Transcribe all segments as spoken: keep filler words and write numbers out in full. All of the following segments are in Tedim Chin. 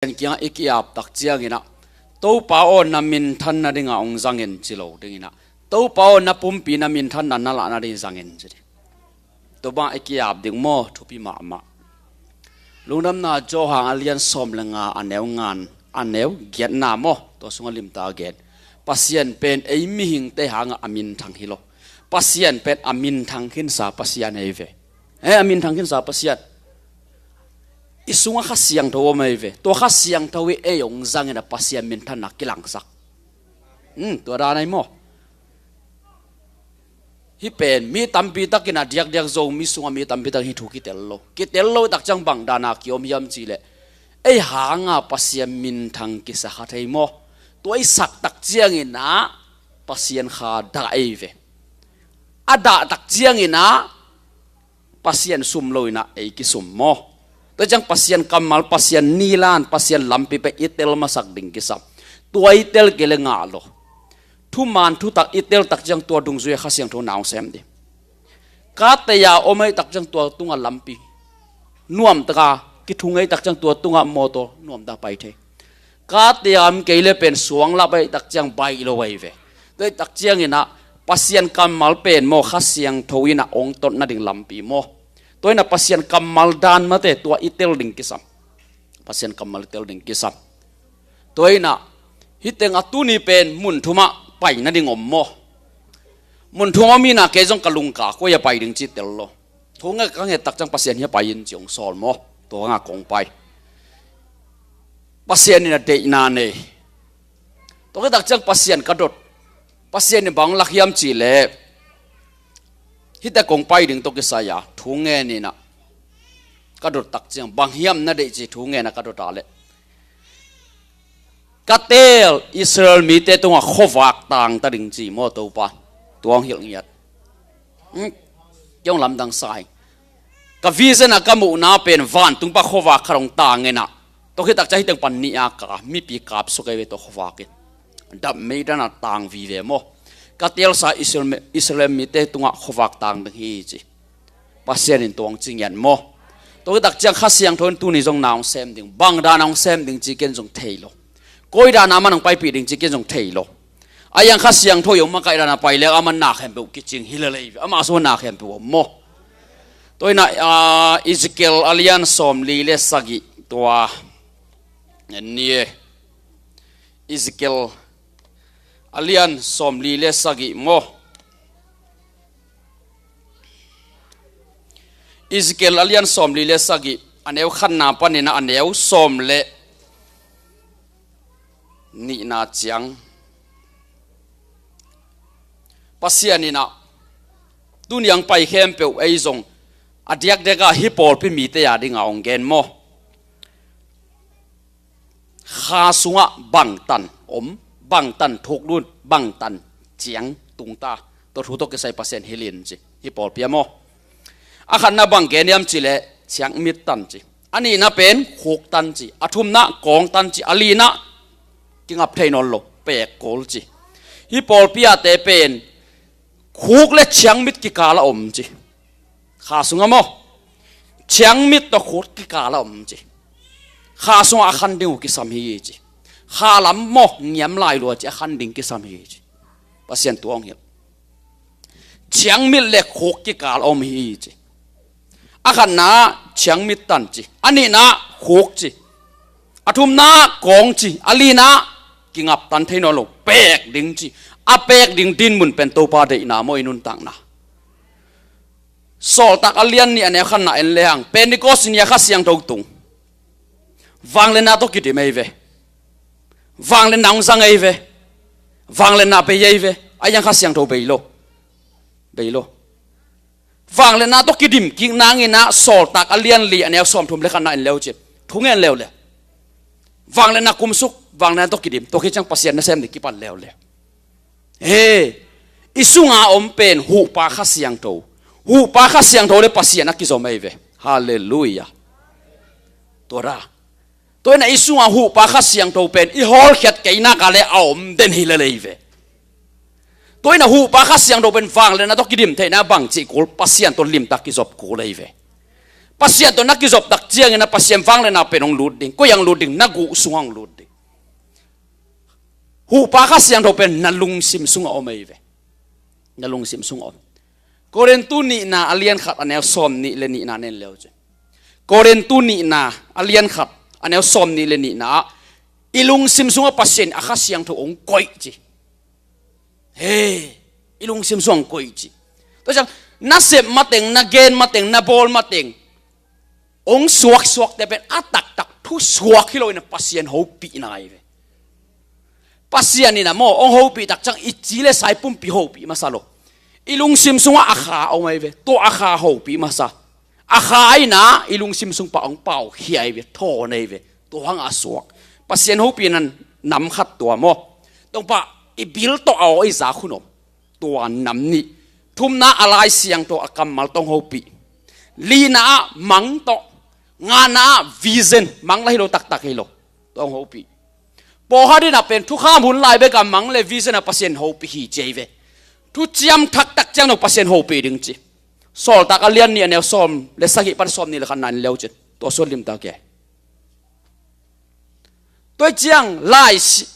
Pasian kiangah i ki-ap tak cianginah, Topa aw, na minthan nadingah hong zangin ci lo dinginah, Topa aw, na pumpi na minthan na na lah nading zangin ci ding. Tua bang i ki-ap ding maw, thupi mahmah. Lungdamna Johan a lian sawm le nga a neu ngan, a neu giatna maw, tua sungah limta gen. Pasian pen ei mihingte hangah a minthang hi lo. Pasian pen a minthang khinsa Pasian ei ve. Eh, a minthang khinsa Pasian. I sungah Kha Siangtho om ei ve. Tua Kha Siangtho i ei hong zangin a Pasian minthanna kilangsak. Hmm, tua dan ei maw. Hih pen mi tampi takin a diakdiak Zomi sungah mi tampi takin hih thu kitel lo. Kitel lo tak ciang bang dana kiom hiam cihleh, ei hanga Pasian minthang kisa kha thei maw. Tua i sak tak cianginah Pasian kha dah ei ve. A dah tak cianginah Pasian sum loinah ei kisum maw. Tua ciang Pasian kammal, Pasian nilan, Pasian lampi pen i tel masak ding kisam. Tua i tel kei le ngah lo. Thuman thutak i tel tak ciang tua dungzui a Kha Siangtho na hong sem ding. Kateia om ei tak ciang tua tungah lampi nuamtaka kithung ei tak ciang tua tungah mawtaw nuamtaka pai thei. Kateia om kei le pen suang lap ei tak ciang baih lo ei ve. Tua ei tak cianginah Pasian kammal pen maw, Kha Siangtho inah hong tot nading lampi maw. Tua inah Pasian kammal dan mate tua i tel ding kisam. Pasian kammal i tel ding kisam. Tua inah hih teng a tuni pen mun thumah pai nading om maw. Mun thum om inah kei zong ka lungka koi a pai ding ci tel lo. Thu nge ka nget tak ciang Pasian hia pai in ci hong sawl maw. Tua nga kong pai. Pasian in a deihna nei. Tua khit tak ciang Pasian ka dot. Pasian in bang lak hiam cihleh, hihte kong pai ding tawh kisai a thu ngen inah ka dot tak ciang bang hiam na deih ci thu ngen a ka dot a leh, ka teel Israel mite tungah khuavak tangta ding ci maw Topa. Tua hong hilh ngiat. Hmm. Kei hong lamdang sa ing. Ka vision a ka muhna pen vantung pan khuavak khat hong tang inah, tua khit tak ciang hih teng pan nih a ka mipi kapsuk ei ve tua khuavak in. Dap mei dana tang vive maw. Ka teelsa Israel, Israel mite tungah khuavak tang ding hi ci. Pasian in tua hong ci ngiat maw. Tua khit tak ciang Kha Siangtho in tuni zong na hong sem ding. Bang dana hong sem ding ci ken zong thei lo. Koi dana man hong paipih ding ci ken zong thei lo. A iang Kha Siangtho i hong makaih dana pai leng a man na khempeuh kicing hi lel ei ve. Ama sungah na khempeuh om maw. Tua inah, ah, Ezekiel a lian sawmli le sagih tua en ni e. Ezekiel a lian sawmli le sagih maw. Ezekiel a lian sawmli le sagih a neu khatna paninah a neu sawm le nihna ciang. Pasian inah tuni hong pai khempeuh ei zong a diakdiakah hih pawlpi mite a dingah hong gen maw. Kha sungah bangtan om, bangtan thuk lut, bangtan ciang tungta. Tua thu tawh kisai Pasian hilh in ci. Hih pawlpi ah maw. A khatna bang gen hiam cihleh ciangmit tan ci. A nihna pen khuk tan ci. A thumna kawng tan ci. A lina kingap thei nawn lo, pek kul ci. Hih pawlpi ahte pen khuk le ciangmit kikal a om ci. Kha sungah maw. Ciangmit tawh khuk kikal a om ci. Kha sungah a khan ding uh kisam hi ci. Kha lam maw ngiam lai lua ci, a khan ding kisam hi ci. Pasian tua hong hilh. Ciangmit le khuk kikal a om hi ci. A khatna ciangmit tan ci. A nihna khuk ci. A thumna kawng ci. A lina kingap tan thei nawn lo, pek ding ci. A pek ding dinmun pen Topa deihna maw, i nuntakna. Sawltak a lian nih a neu khatna en lehang Pentecost ni a Kha Siangtho tung. Vangliatna tawh kidim ei ve. Vangliatna hong zang ei ve. Vangliatna bei ei ve. A iang Kha Siangtho bei lo. Bei lo. Vangliatna tawh kidim kik nanginah Sawltak a lian li a neu sawmthum le khatna en leu cin. Thu ngen leuleu. Vangliatna kumsuk, vangliatna tawh kidim, tua khit ciang Pasian nasem ding kipan leuleu. He, i sunga om pen huhpa Kha Siangtho. Huhpa Kha Siangtho le Pasian a kizom ei ve. Halleluiah. Tua ra. Tua inah i sunga huhpa Kha Siangtho pen i hawlkhiat kei nak a le a om den hi lel ei ve. Tua inah huhpa Kha Siangtho pen vangliatna tawh kidim theihna bang cih kul, Pasian tawh limtak kizop kul ei ve. Pasian tawh na kizop tak ciangin a Pasian vangliatna pen hong lut ding. Koi ah hong lut ding? Na guh sungah hong lut ding. Huhpa Kha Siangtho pen na lungsim sungah om ahi ve. Na lungsim sungah om. Korintu nihna a lian khat a neu sawm nih le nihna nen leu cin. Korintu nihna a lian khat a neu sawm nih le nihna ah i lungsim sungah Pasian a Kha Siangtho hong koih ci. He, i lungsim sungah hong koih ci. Tua ciang na sep mateng, na gen mateng, na bawl mateng hong suaksuakte pen a taktak thu suak hi lo in a Pasian hopihna ahi ve. Pasian in a maw hong hopih tak ciang i ci le sa i pumpi hopih masa lo. I lungsim sungah a Kha om ahi ve. Tua a Kha hopih masa. A Kha in a i lungsim sung pan hong paukhia ahi ve. Thawn ahi ve. Tua hang a suak. Pasian hopihna nam khat tua maw. Tongpa i bil tawh a aw i zak hun om. Tua nam nih. Thumna ah Lai Siangtho a kammal tawh hong hopih. Lina ah mang tawh. Ngana ah vision, mang la hi lo, taktak hi lo. Tawh hong hopih. Pawlkhat in a pen thukham hun lai bek a mang le vision a Pasian hopih hi ci ahi ve. Thuciam thak tak ciang no Pasian hopih ding ci. Sawltak a lian nih a neu sawm le sagih pan sawm nih le khat na en leu cin. Tua sung limtak hi. Tua ciang Lai Si-,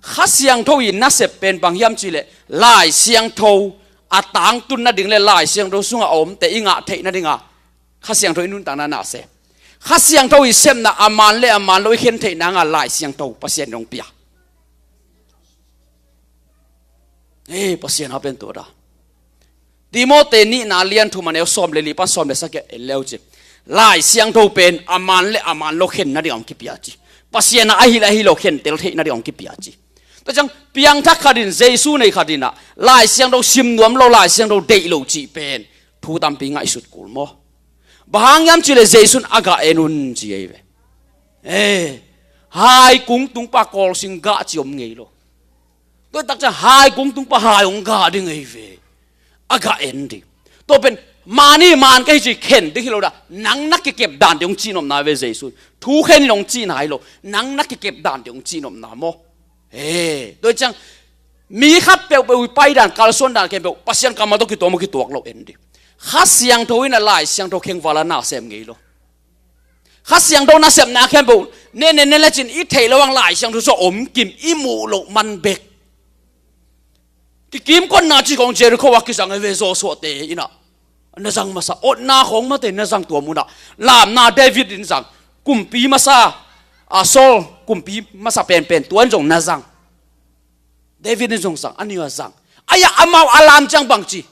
Kha Siangtho i nasep pen bang hiam cih leh Lai Siangtho a tangtun nading le Lai Siangtho sungah a omte i ngah theih nading a Kha Siangtho i nuntakna na sem. Kha Siangtho i sepna a man le a man lo i khen theih nang a Lai Siangtho Pasian in hong pia. Ei, Pasian a pen tua da. Timote nihna lian thum a neu sawm le li pan sawm le sagih en leu cin. Lai Siangtho pen a man le a man lo khen nading a hong kipia ci. Pasian a ahi le ahi lo khentel theih nading a hong kipia ci. Tua ciang piangthak khat in, Jesu nei khat in a Lai Siangtho sim nuam lo, Lai Siangtho deih lo cih pen thu tampi ngaihsut kul maw. Bang hang hiam cih leh Jesu in a gah en un ci ahi ve. Eh, hai kung tung pan kawlsing gah ci om ngei lo. Tua tak ciang hai kung tung pan hai hong gah ding ahi ve. A gah en ding. Tua pen mani man ka hi ci khen ding hi lo da. Nang na kikep dan ding hong cih nopna ve Jesu. Thu khen in hong cihna hi lo. Nang na kikep dan ding hong cih nopna maw. He, tua ciang mi khat peuhpeuh i pai dan, kalsuan dan khempeuh Pasian kammal tawh kituak maw, kituak lo en ding. Kha Siangtho in a Lai Siangtho khengval a na sem ngei lo. Kha Siangtho nasepna khempeuh ne ne ne le cin i theih loh hang Lai Siangtho sungah om kim, i muh loh man bek. Kikimkotna cih khawng Jericho ah kizang ahi ve, Joshua te in a na zang masa, otna khawng mate na zang tua mun ah. Lamna David in zang, kumpi masa, a Saul kumpi masa penpen tua in zong na zang. David in zong zang, a nih a zang. Ai-ah amau a lam ciang bang ci?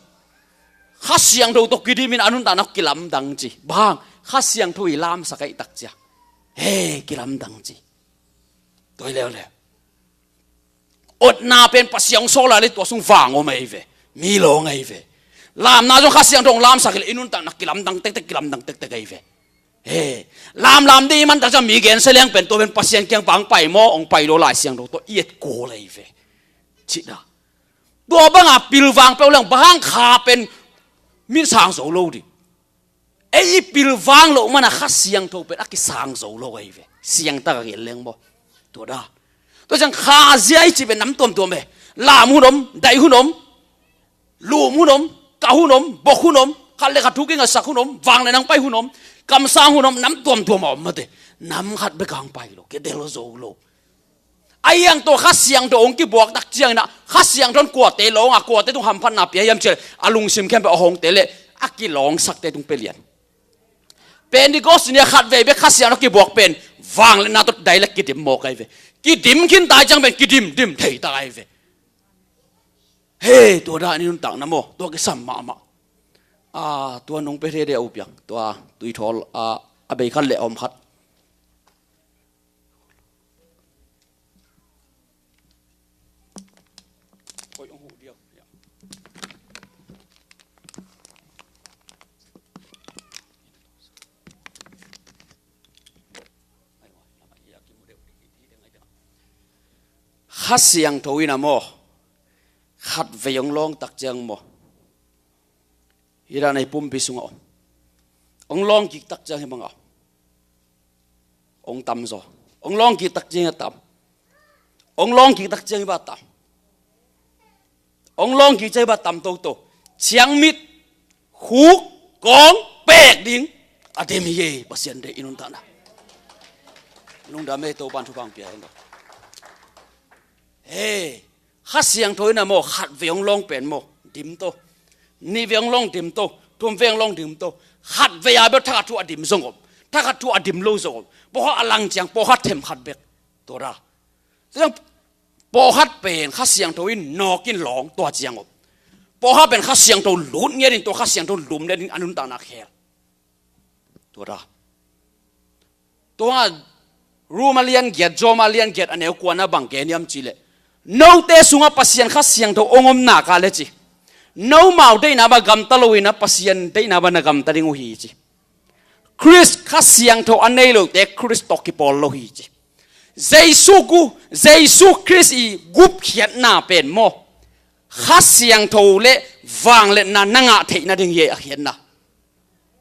Kha Siangtho tawh kidim in a nuntakna kilamdang ci. Bang? Kha Siangtho i lamsak ahih tak ciang. He, kilamdang ci. Tua hi leuleu. Otna pen Pasian hong sawl a le tua sung vang om ahi ve. Mi lawng ahi ve. Lamna zong Kha Siangtho hong lamsak hi leh i nuntakna kilamdang tektek, kilamdang tektek ahi ve. He, lamlam ding i man tak ciang mi gensia leng pen tua pen Pasian kiang pan hong pai maw, hong pai lo Lai Siangtho tawh i et kul ahi ve. Cih dah. Tua banga pilvang peuh leng bang hang Kha pen min sang zo lo ding. Ei i pilvang loh mana Kha Siangtho pen a kisang zo lo ahi ve. Siangtak a gen leng maw. Tua dah. Tua ciang Kha zia i cih pen nam tuamtuam ve. Lam hun om, daih hun om, lum hun om, kah hun om, bok hun om, khat le khat thu kingasak hun om, vangliatna hong pai hun om, kamsang hun om, nam tuamtuam a om mate. Nam khat bek hong pai lo, kidel zo lo. Ahi hang tua Kha Siangtho hong kibuak tak ciangin a, Kha Siangtho in kuate lawng a, kuate tung hamphatna pia hiam cih leh, a lungsim khempeuh a hawngte le a kilawngsakte tung pia lian. Pentecost ni a khatvei bek Kha Siangtho kibuak pen vangliatna tawh direct kidim mawk ahi ve. Kidim khin ta ciang pen kidimdim thei ta ahi ve. He, tua dan i nuntakna maw, tua kisam mahmah. A, tua nong pia thei dia u piang, tua tuithawl a, a bei khat le a om khat. Kha Siangtho in a maw, khatvei hong lawng tak ciang maw, hi dan a i pumpi sungah om. Hong lawng kik tak ciang hi bang a om. Hong tam zaw. Hong lawng kik tak ciang hi a tam. Hong lawng kik tak ciang hi bang a tam. Hong lawng kik ciang hi bang a tam toto. Ciangmit, khuk, kawng, pek ding. a dim hi ei, Pasian deih i nuntakna. Lungdam ei, Topan thupha hong pia hen. Hei, Kha Siangtho in a maw, khat vei hong lawng pen maw, dim to. Nih vei hong lawng dim to, thum vei hong lawng dim to. Khat vei a bel thakhat thu a dim zong om. Thakhat thu a dim lo zong om. Pawlkhat a lang ciang, pawlkhat themkhat bek. Tua ra. Tua ciang pawlkhat pen Kha Siangtho in nawk in lawng, tua ciang om. Pawlkhat pen Kha Siangtho lut ngiat in, tua Kha Siangtho lum ngiat in a nuntakna khel. Tua ra. Tua Rom a lian giat, Rom a lian giat a neu kuana bang gen hiam cih leh, note sungah Pasian Kha Siangtho hong om nak leh ci, nomau deihna bang gamta lo in a, Pasian deihna bang na gamta ding uh hi ci. Khrist Kha Siangtho a nei lote Khrist tawh kipawl lo hi ci. Jesu gu, Jesu Khrist i gupkhiatna pen maw, Kha Siangtho le vangliatna na ngah theih nading hi a khiatna.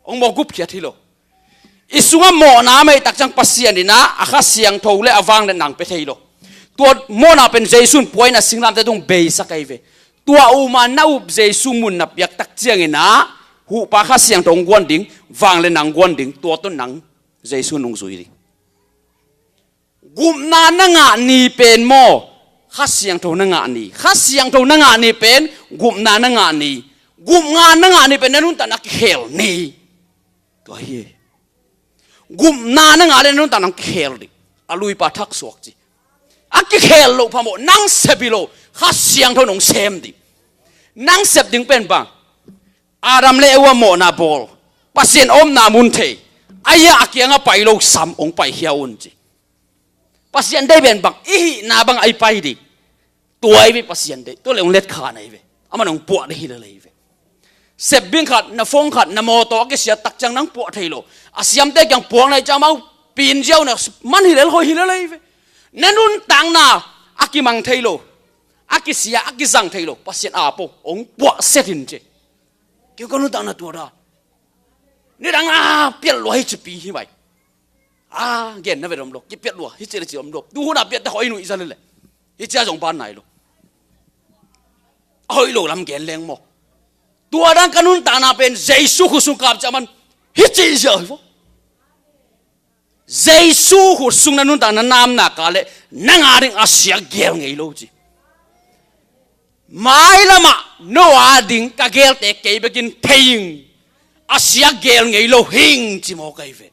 Hong maw, gupkhiat hi lo. I sungah mawhna a meih tak ciang Pasian in a, a Kha Siangtho le a vangliatna hong pia thei lo. Tua mawhna pen Jesu in pua in a singlamteh tung beisak ahi ve. Tua um a na up Jesu mun na piak tak ciangin a, huhpa Kha Siangtho hong guan ding, vangliatna hong guan ding, tua tawh nang Jesu in hong zui ding. Gupna na ngah ni pen maw, Kha Siangtho na ngah ni. Kha Siangtho na ngah ni pen gupna na ngah ni. Gupna na ngah ni pen na nuntakna kikhel ni. Tua hi. Gupna na ngah le na nuntakna kikhel ding. A luipa thak suak ci. A kikhel loh phamawh, nang sep hi lo, Kha Siangtho in hong sem ding. Nang sep ding pen bang, Adam le Eva mawhna bawl, Pasian omna mun thei, a ia a kiangah pai lo sam hong paikhia un ci. Pasian deih pen bang, i hihna bang a i pai ding. Tua hi ve Pasian deih, tua le hong letkhan ahi ve. Aman hong puah ding hi lel ahi ve. Sep bing khat, na phone khat, na mawtaw a kisiat tak ciang nang puah thei lo. A siamte kiang puak na hi ciang amau pin ziau na man hi lel, hoih hi lel ahi ve. Na nuntakna a kimang thei lo, a kisia, a kizang thei lo, Pasian a pua hong puah set in ci. Kei ka nuntakna tua dan. Nidang a piat lua hi ci pi hi mai. A, gen na vet om lo, kipiat lua hi ci le ci om lo. Tu hun a piat ta hoih nuih za le le. Hi ci a zong ban nai lo. A hoih lo lam gen leng maw. Tua dan ka nuntakna pen Jesu khut sung kap ci a man hi ci zia hi vo. Jesu khut sung na nuntakna namna ka le, nang a ding a sia gel ngei lo ci. Mailamah no a ding ka gelte kei bekin thei ing. A sia gel ngei lo hing ci maw kai ve.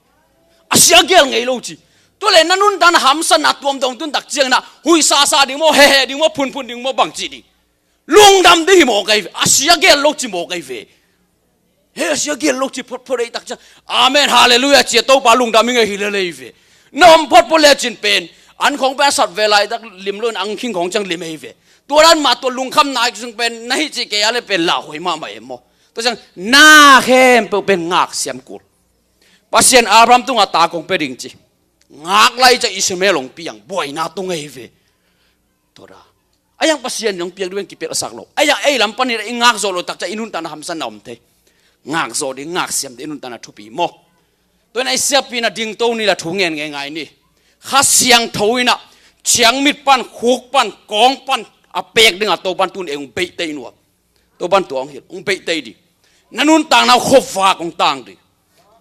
A sia gel ngei lo ci. Tua le na nuntakna hamsatna tuamtuam tun tak ciangin a, huih sasa ding maw, hehe ding maw, phunphun ding maw, bang ci ding. Lungdam ding hi maw kai ve. A sia gel lo ci maw kai ve. He, a sia gel lo ci photphot ei tak ciang. Amen, halleluiah ci a, Topa lungdam hi ngei hi le lei ve. Na om photphot le cin pen, an khong pen a sat ve lai tak lim lo in, an khing khong ciang lim ei ve. Tua dan mah tua lungkham nai sung pen na hi ci kei a le pen lauhuai mahmah em maw. Tua ciang na khempeuh pen ngak siam kul. Pasian Abraham tungah ta kong pia ding ci. Ngak lai ciang Ishmael hong piang, buaina tung ei ve. Tua dan. A iang Pasian in hong piak ding pen kipelh a sak lo. A iang ei lam panin i ngak zawh loh tak ciang i nuntakna hamsatna om thei. Ngak zawh ding, ngak siam ding i nuntakna thupi maw. Tua in a i siapi in a dingto ni la thu ngen ngeingai ni. Kha Siangtho in a ciangmit pan, khuk pan, kawng pan a pek ding a Topan tun ei hong beih tei nuam. Topan tua hong hilh, hong beih tei ding. Na nuntakna khuavak hong tang ding.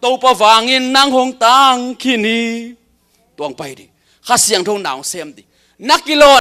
Topa vangin nang hong tang khin hi. Tua hong pai ding. Kha Siangtho na hong sem ding. Na kilawh